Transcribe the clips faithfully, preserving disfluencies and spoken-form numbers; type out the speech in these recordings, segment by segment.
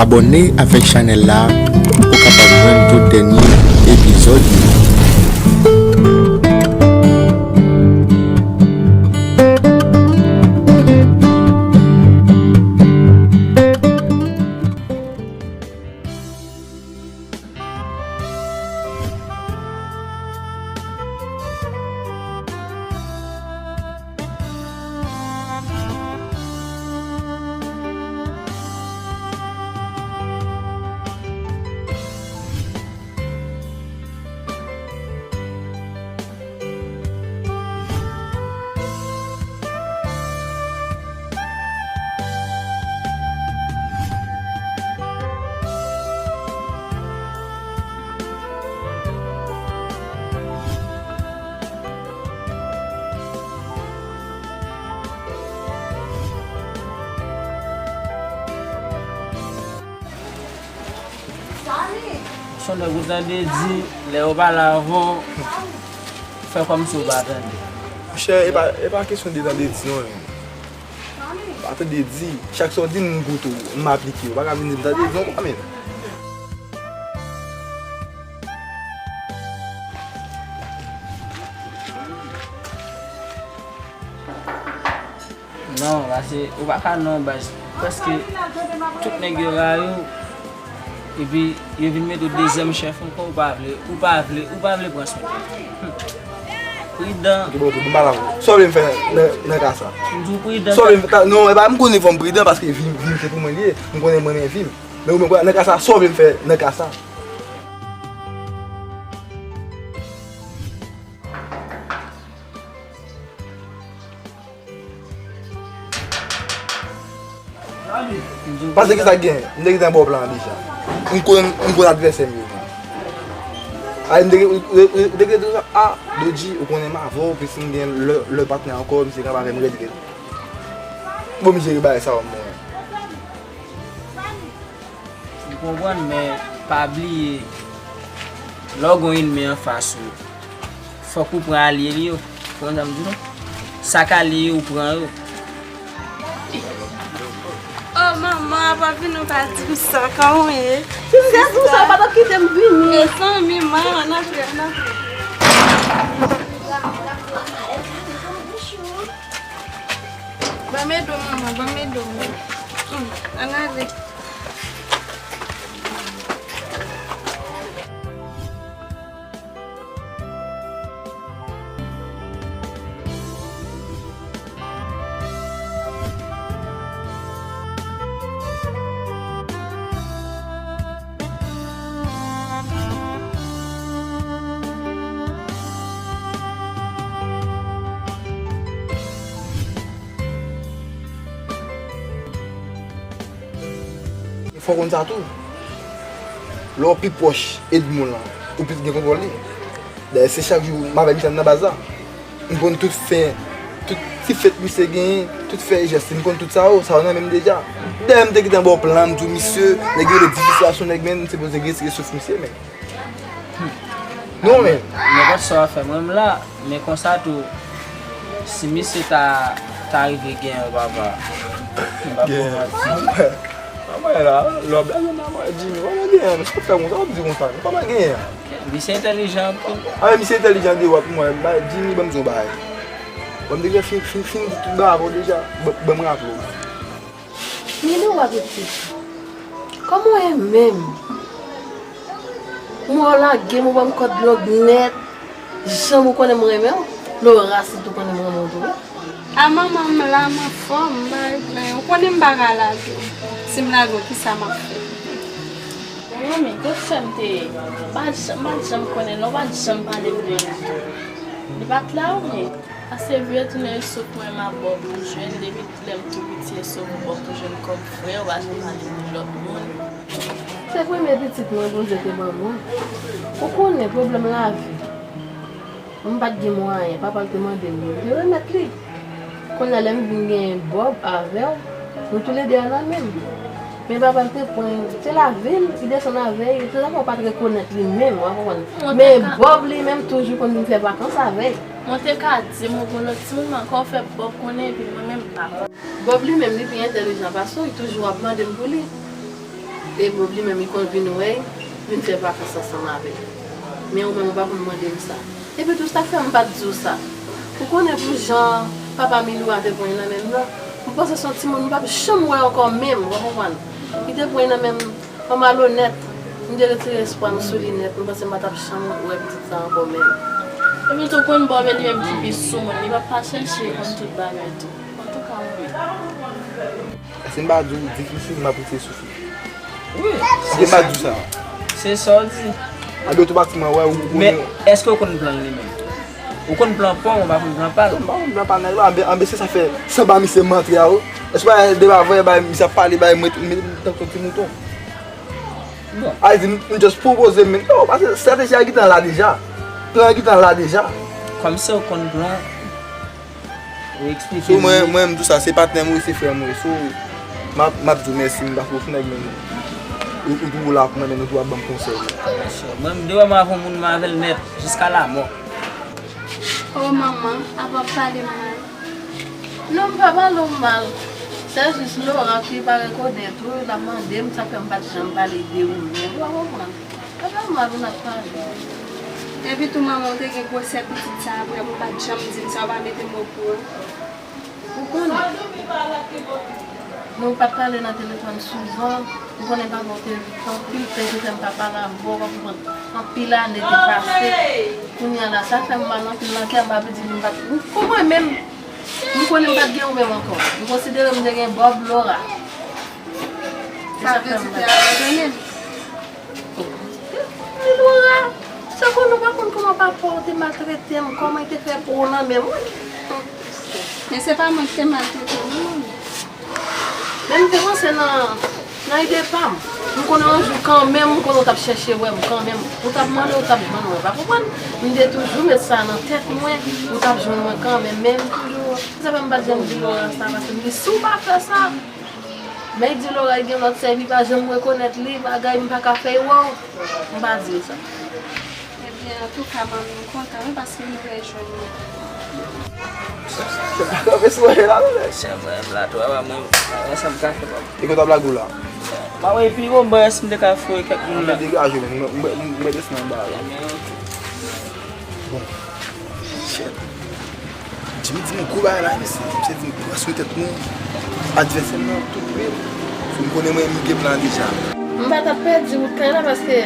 Abòne avèk chanèl la pou w kapab jwenn tout dènye epizòd yo. Son nèg ou tande di, lè yo pale avè w, fè kòmsi w pa tande. Monchè, e pa, e pa kesyon de tande di non, men. Pa tande di. Chak sa w di m, m koute w, m aplike. Ou pa ka vin di m tande di non, pa men. Non, pase ou pa ka non baz. Prèske tout nèg yo rayi w. Epi yo vin mete w dezyèm chèf ankò, ou pa vle, ou pa vle, ou pa vle pran swen tèt ou. Hmm. Pridan. Ok, bon, ok, bon, pa la. Sa w vle m fè nan, nan ka sa? M di w pridan. Sa w vle m fè? Non, e pa m konnen fò m pridan paske vi m, vi m se pou mwen li ye. M konnen m renmen vi m. Men ou menm, nan ka sa, sa w vle m fè nan ka sa? Paske ki sa k gen? M te gentan ba w plan an deja. M konn, m konn advèsè m yo. Ay, m te gen, ou, ou, ou, ou te gentan di sa, a, Dodji, ou konnen m avè w, epi si m gen lè, lè patnè ankò, misye ka pa fè m rèd rèd. Bon, m jere bagay sa yo, mwen. M konprann, men pa bliye, lè w gen yon ènmi anfas ou, fòk ou pran alye li yo. Ou konprann sa m di w? Sa k alye yo, ou pran yo. Oh, manman, apa vin ou pa di m sa, kòman w ye? Si m te di w sa, ou pa t ap kite m vini. Mezanmi, manman, ann antre, ann antre. Ban m ede w, manman, ban m ede w. Hmm, ann ale. Fò w konn sa tou. Lè w pi pwòch Edmond lan, ou plis gen kontwòl li. Dayè, se chak jou m avè misye nan baz la. M konn tout fè, tout ti fèt misye genyen, tout fè e jès li, m konn tout sa yo, sa yo nan men m deja. Dayè, m te gentan ba w plan, m di w, misye, nèg yo rele difisil a son nèg, men m sipoze retire souf misye, men. Non, men. Nenpòt sa w ap fè, mwen m la, men konsa tou, si misye ta, ta rive genyen w, papa, m p ap pran manti. Genyen. Manman la, lè w ap blaze manman Jimmy, kòman genyen? Sa w fè konsa, w ap di konsa, kòman genyen? Misye entèlijan anpil. A, misye entèlijan de wòt mwen, ba Jimmy ban m di yon bagay. Ban m deja fin, fin, fin di tout bagay avè w deja, ban, ban m raple w. Mili w ap ret sezi. Kòman w ye menm? M wè w lage m, ou ban m kòd long nèt. Janm ou konnen m renmen w. Lora si tou konnen m renmen w tou wi. A manman m la, m anfòm, m pa gen anyen. Ou konnen m pa ka lage w. Si m lage w, kisa m ap fè? Manmi, kot frè m te ye? M pa janm, m pa t janm konnen non, w pa t janm pale m de li tou. Li pa t la oubyen? Pase vye tounen sou mwen, m ap ba w pou jwenn, depi lè m tou piti, e sou ou bò pou jwenn kòm frè, ou pa janm pale pou lòt moun. Se premye pitit mwen Bondye te ban mwen. Ou konnen pwoblèm lavi. M pa t gen mwayen, papa l te mande m li, m te remèt li. Kounye a lè m vin gen Bob avè w, nou toulede a nan menm. Men papa l te pran, se lavi l, li desann avè l, se sa fè w pa t rekonèt li menm, w ap konprann. Men Bob li menm toujou konn vin fè vakans avè l. Mwen te ka di m ou gon lòt timoun, men ankò w fè Bob konnen, epi mwen menm m pa konnen. Bob li menm, li pi entèlijan pase w, li toujou ap mande m pou li. E Bob li menm, li konn vin wè, vin fè vakans ansanm avè l. Men ou menm, ou pa konn mande m sa. Epi tou, sa k fè m pa t di w sa. Ou konnen pou jan papa Milou a te pran nan men m nan, m panse se yon timoun m p ap janm wè ankò menm, w konprann? Li te pran nan men m, yon malonèt. M te retire espwa m sou li nèt, m panse m pa t ap janm wè pitit sa ankò menm. Epi tou, konn Bob e li menm ki pi sou moun, li p ap pa chèche konn tout bagay tou. Antouka, wi. Si m pa di w difisil, m ap retire souf li. Wi, si m pa di w sa. Se sa w di. Anben, otomatikman, wè, ou konnen. Men, èske w konn plan l li menm? Ou konn plan pa w, ou pa konn plan pa l. M pa konn plan pa nèg la, anben, anben, se sa fè, sanba misye m antre a, wi. Èske w pa de pa vre, bay misye ap pale, bay mwen, mwen, mwen tankou ti mouton. Bon. A di, m, m just pwopoze, men, yo, paske estrateji a gentan la deja. Plan an gentan la deja. Kòm se w konn plan, ou eksplike. So, mwen, mwen, m di w sa, se patnè m ou ye, se frè m ou ye. So, m ap, m ap di w mèsi, m pa fè w nèg menm. Ou, ou toujou la pou mwen, men ou toujou ap ban m konsèy. Mwen, m devan m avè yon moun, m avè l nèt, jiska lamò. Oh, manman, apa w ap pale m mal? Non, m pa pale w mal. Se jis Laura ki pa rekonèt ou, l ap mande m, sa fè m pa t janm pale de ou menm. Ou pa konprann? Epa mal ou n ap pale. Epi tou manman, ou te gen gwosè pitit sa a, vrèman ou pa t janm di m sa, ou pa mete m okouran. Ou konnen. Nou pa t pale nan telefòn souvan. Ou konnen papa w te anpil tan te fè m pa pale avè w, ou konprann. Anpil ane te pase. Kounye a la, sa fè m mal anpil nan kè m, pa vle di m pa t. Pou mwen menm, m konnen m pa t gen ou menm ankò. M konsidere m te gen Bob, Laura. Sa vle di te abandone l? Laura, se konnen w pa konn kòman papa w te maltrete m, kòman l te fè pou w nan men m, wi. Men se pa mwen ki te maltrete w, non, manmi. Men m te panse nan, nan ide pa m. M konnen yon jou kanmenm, m konnen w t ap chèche wè m kanmenm. Ou t ap mande, ou t ap jwenn mwen, pa konprann? M te toujou met sa nan tèt mwen, ou t ap jwenn mwen kanmenm, men m toujou, se sa fè m pa t janm di Laura sa, paske m di, si w pa fè sa, men di Laura gen lòt sè, epi pa janm rekonèt li, bagay, m pa ka fè erè, m pa di l sa. Ebyen, antouka, manmi, m kontan, wi, paske nou rejwenn nou. Kanpe sou mwen la, non, men. Chè mwen, m la tou, apa mwen, mwen sa m ka fè, papa. E konn w t ap lage w la? M ap wè pi wo, m wè si m te ka foure kèk moun la. Degaje w, mwen, mwen, mwen desann anba la. Bon. Shit. Jimmy di m gwo bagay la, mesye. Misye di m pran swen tèt nou. Advèsè m nan tou pre. Fò m konnen mwen, m gen plan deja. M pa t ap pèdi wout kay la paske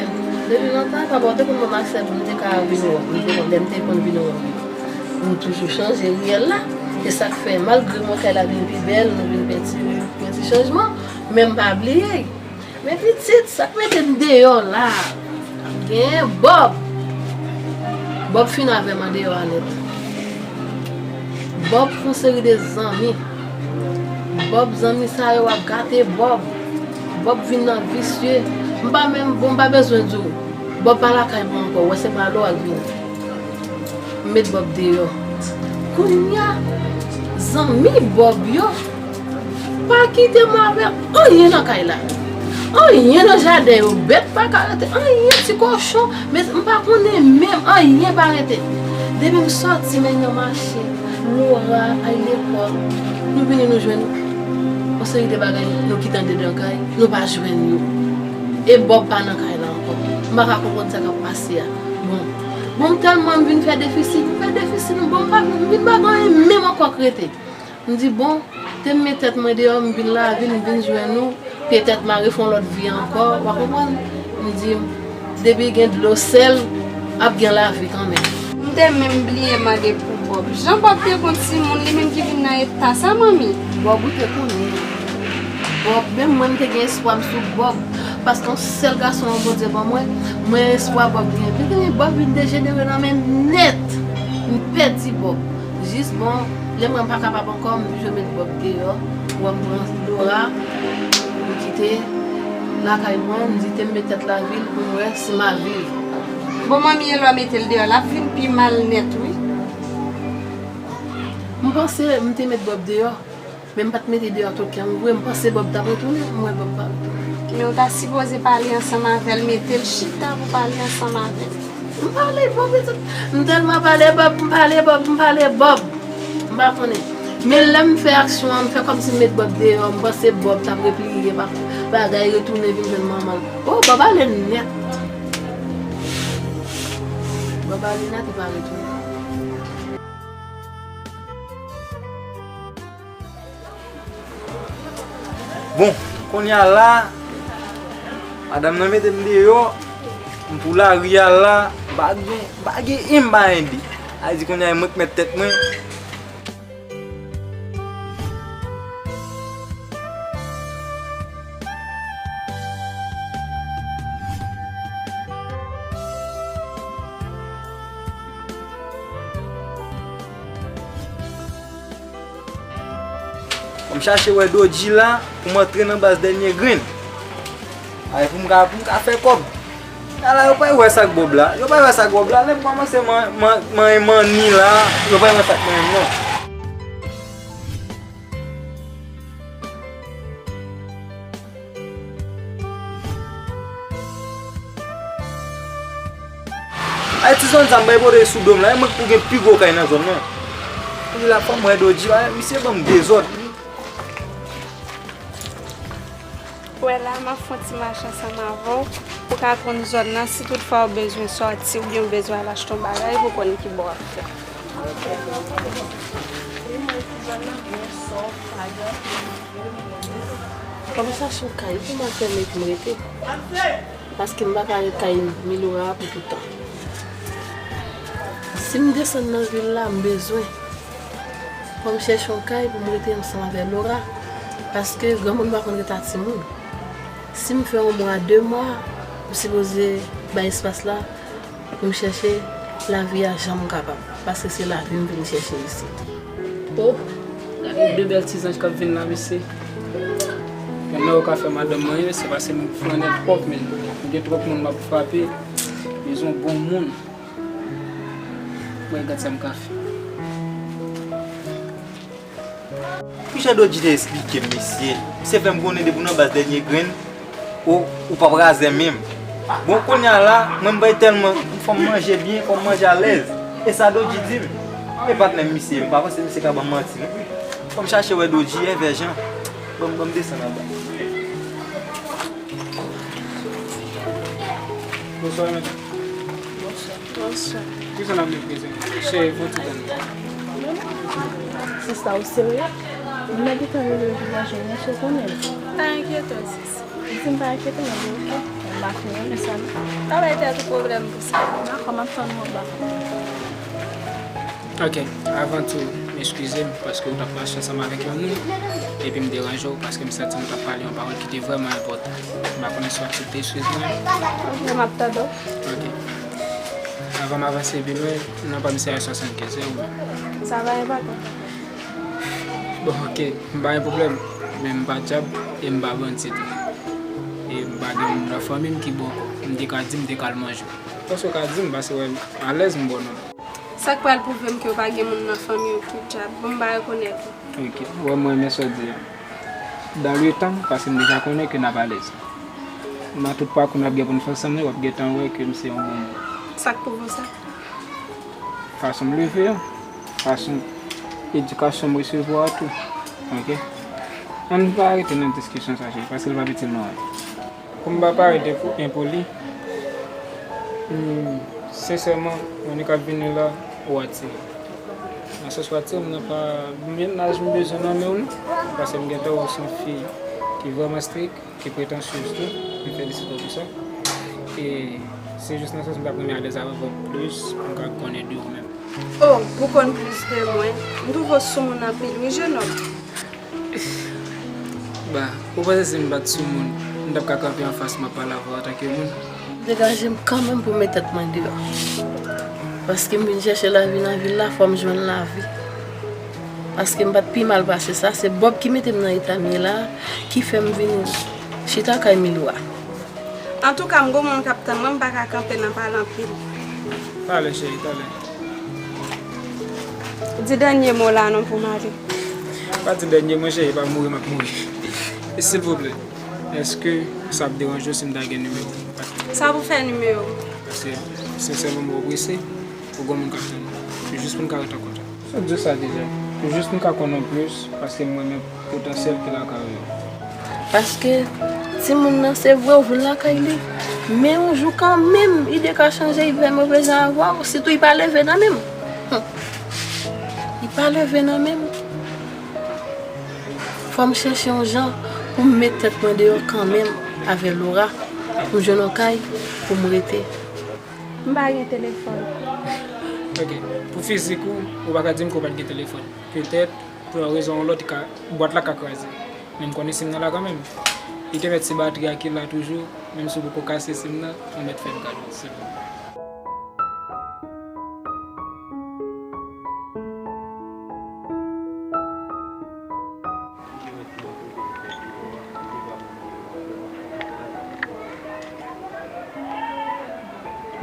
depi lontan, papa w te konn ban m aksè pou m te ka vin wè w. M te konn, lè m te konn vin wè w, ou toujou chanje riyèl la. E sa k fè, malgre mwen kay la vin pi bèl, nou vin penti, fè ti chanjman, men m pa bliye. Men pitit, sa k mete m deyò la? Genyen Bob. Bob fin avè m andeyò a nèt. Bob fè yon seri de zanmi. Bob, zanmi sa yo ap gate Bob. Bob vin nan visye. M pa menm, bon, m pa bezwen di w. Bob pa lakay mwen ankò. Ou wè se pa lè w al vini. M met Bob deyò. Kounye a, zanmi Bob yo pa kite m avè anyen nan kay la. Anyen nan jaden yo, bèt pa ka rete, anyen ti kochon, men m pa konnen menm, anyen pa rete. Depi m sòti, men nan mache, Laura al lekòl, nou vini nou jwenn yon seri de bagay nou kite anndan kay, nou pa jwenn yo. E Bob pa nan kay la ankò. M pa ka konprann sa k ap pase a. Bon, bon, m tèlman m vin fè defisi, m fè defisi, m bon, m pa, m vin pa gen anyen menm ankò k rete. M di, bon, te m met tèt mwen deyò, m vin lavil, m vin jwenn ou, petèt m a refè yon lòt vi ankò, w a konprann? M di, depi gen dlo sèl, ap gen lavi kanmenm. M te menm bliye mande pou Bob. Jan Bob te gon timoun, li menm ki vin nan eta sa, manmi. Bob, ou te konnen. Bob, menm mwen, m te gen espwa m sou Bob. Paske yon sèl gason an Bondye ban mwen, mwen espwa Bob gen. Epi Bob vin dejenere nan men m nèt. M pèdi Bob. Jis bon, lè m wè m pa kapab ankò, m toujou met Bob deyò. Wè m pran Laura, m kite lakay mwen, m di te m met tèt lavil pou m wè si m a viv. Bon, manmi, e lè w mete l deyò, l ap vin pi mal nèt, wi. M panse m te met Bob deyò, men m pa t mete deyò tout kè m vre, m panse Bob t ap retounen, m wè Bob pa retounen. Men w ta sipoze pale ansanm avè l, mete l chita pou pale ansanm avè l. M pale Bob, pitit. M tèlman pale Bob, m pale Bob, m pale Bob. M pa konnen. Men lè m fè aksyon an, m fè kòmsi m met Bob deyò, m panse Bob t ap repliye, pa, Bagay retounen vin jwenn manman l. Oh, Bob ale nèt. Bob ale nèt, li pa retounen. Bon, kounye a la, madanm nan mete m deyò, m pou lari a la, m pa gen, m pa gen en, m pa gen de. Sa vle di kounye a e mwen k mèt tèt mwen. Fò m chache wè Dodji la pou m antre nan baz dènye grenn. Ay, pou m ka, pou m ka fè kòb. Ala, yo pa wè sa k Bob la. Yo pa wè sa k Bob la. Lè m kòmanse man, man, manyen manni la, yo pa wè sa k manyen m nan. Ay, ti zòn sa m bay pote sou do m la, e mwen k pou gen pi gwo kay nan zòn nan. Kounye la fò m wè Dodji, ay, misye ban m dezòd. Wè la, m ap fè yon ti mache ansanm avè w pou w ka konn zòn nan, si toutfwa w bezwen sòti oubyen w bezwen al achte yon bagay pou w konn ki bò w ap fè. Kòm sa sou kay, pou m al fèmen epi m rete. Paske m pa ka ret kay Milora a pou tout tan. Si m desann nan vil la, m bezwen fò m chèche yon kay pou m rete ansanm avè Lora. Paske granmoun pa konn ret a timoun. Si m fè yon mwa, de mwa, m sipoze bay espas la pou m chèche lavi a jan m kapab, paske se lavi m vin chèche isit. Oh, gade de bèl ti zanj k ap vin la, mesye. Yon nèg ou ka fè madanm mwen, se pase m flannè twòp, men m gen twòp moun m ap frape. Bezwen bon moun. Mwen gad sa m ka fè. Kijan Dodji te esplike m, mesye? Misye fè m konnen depi w nan baz dènye grenn, ou, ou p ap razè menm. Bon, kounye a la, mwen m bay tèlman, fò m manje byen, fò m manje alèz. E sa Dodji di m. E patnè m misye, m pa panse misye ka ban m manti, non. Fò m chache wè Dodji, Èvè Jan. Ban m, ban m desann anba. Bonswa, medam. Bonswa. Bonswa. Kisa n ap meprize? Cheri, fè yon ti tann. Sista, ou serye? M nan gentan rele w pou manje, mwen sou konnen. Pa enkyete w, sis. Di m pa enkyete w, mwen di oke. M pa fin renmen sa, non. Pa bay tèt ou pwoblèm pou sa. Dakò, m ap tann ou anba. Ok, avan tou, m eskize m paske w t ap mache ansanm avèk yon moun, epi m deranje w paske m santi m t ap pale yon pawòl ki te vrèman enpòtan. M pa konnen si w aksepte eskiz mwen. Ok, m ap tande w. Ok. Avan m avanse pi lwen, non pa m se A swasannkenz, se ou menm? Sa pa enpòtan. Bon, ok, m pa gen pwoblèm, men m pa dyab e m pa bandi tou. E m pa gen moun nan fanmi m ki bòkò. M te ka di m te ka al manje w. Paske w ka di m, paske w wè m alèz, m bò non. Sa k pral pwouve m ke w pa gen moun nan fanmi w ki dyab? Bon, m pa rekonèt ou. Ok, w wè mwen renmen sa w di a. Dan le tan, paske m deja konnen ke n ap alèz. Nan tout pakou n ap gen pou n fè ansanm nan, w ap gentan wè ke m se yon bon moun. Sa k pwouve w sa? Fason m leve an, fason edikasyon m resevwa a tou. Ok? Ann pa rete nan diskisyon sa, cheri, paske l p ap itil nou anyen. Pou m pa parèt enpo-, enpoli, hmm, sensèman, moun k ap vini la, ou atire. Nan sans ou atire, m nan pa, menm laj m bezwen nan men w, non, paske m gentan wè w se yon fi ki vrèman strik, ki pretansyez tou, m felisite w pou sa. E se jis nan sans m t ap renmen alèz avè w plis, pou m ka konnen de ou menm. Oh, pou konn plis de mwen, m twouve w soumoun anpil, wi, jenòm. Ba, ou panse si m pa t soumoun, m t ap ka kanpe anfas m ap pale avè w antanke moun? Degaje m kanmenm pou m met tèt mwen deyò. Paske m vin chèche lavi nan vil la, fò m jwenn lavi. Paske m pa t pi mal pase sa, se Bòb ki mete m nan eta m ye la, ki fè m vin chita kay Milou a. Antouka, m gon moun k ap tann mwen, m pa ka kanpe nan pale anpil. Pale, cheri, pale. Di dènye mo la non pou m ale. Pa di dènye mo, cheri, pa mouri, m ap mouri. E silvouplè, èske sa ap deranje w si m ta gen nimewo w? Sa pou fè nimewo m? Paske, sensèman, m wè w prese, ou gon moun k ap tann ou. Se jis pou n ka ret an kontak. Sa di sa deja. Pou jis m ka konnen w plis, paske m renmen potansyèl ki lakay ou yo. Paske Timoun nan, se vre, ou vin lakay li. Men yon jou kanmenm, ide ka chanje, li fè move jan avè w, sitou li pa leve nan men m. Hum. Li pa leve nan men m. Fò m chèche yon jan pou m met tèt mwen deyò kanmenm avè Laura, pou m jwenn yon kay pou m rete. M pa gen telefòn. Ok, pou fizik ou, ou pa ka di m ke w pa t gen telefòn. Petèt, pou yon rezon ou lòt, li ka, bwat la ka kraze. Men m konnen sim nan la kanmenm. Li te mèt se batri a ki la toujou, menm si w poko kase sim nan, ou mèt fè m kado, silvouplè.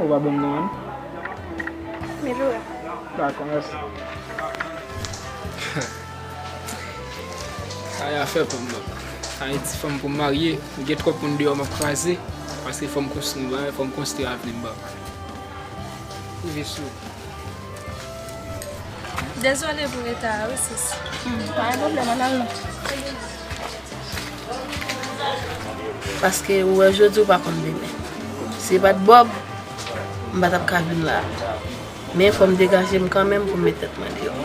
Ou pa ban m non an? Milou. Dakò, mèsi. Sa y a fè pou m, baba. Sa vle di fanm pou m marye, m gen twòp moun deyò m ap kraze, paske fò m konstwi yon bagay, fò m konstwi avni m, baba. Rive sou. Dezole pou reta a wi, sis. Hmm, pa gen pwoblèm, ann al non. Paske ou wè jodi ou pa konn demen. Si se pa t Bob, m pa t ap ka vin la. Men fò m degaje m kanmenm pou m met tèt mwen deyò.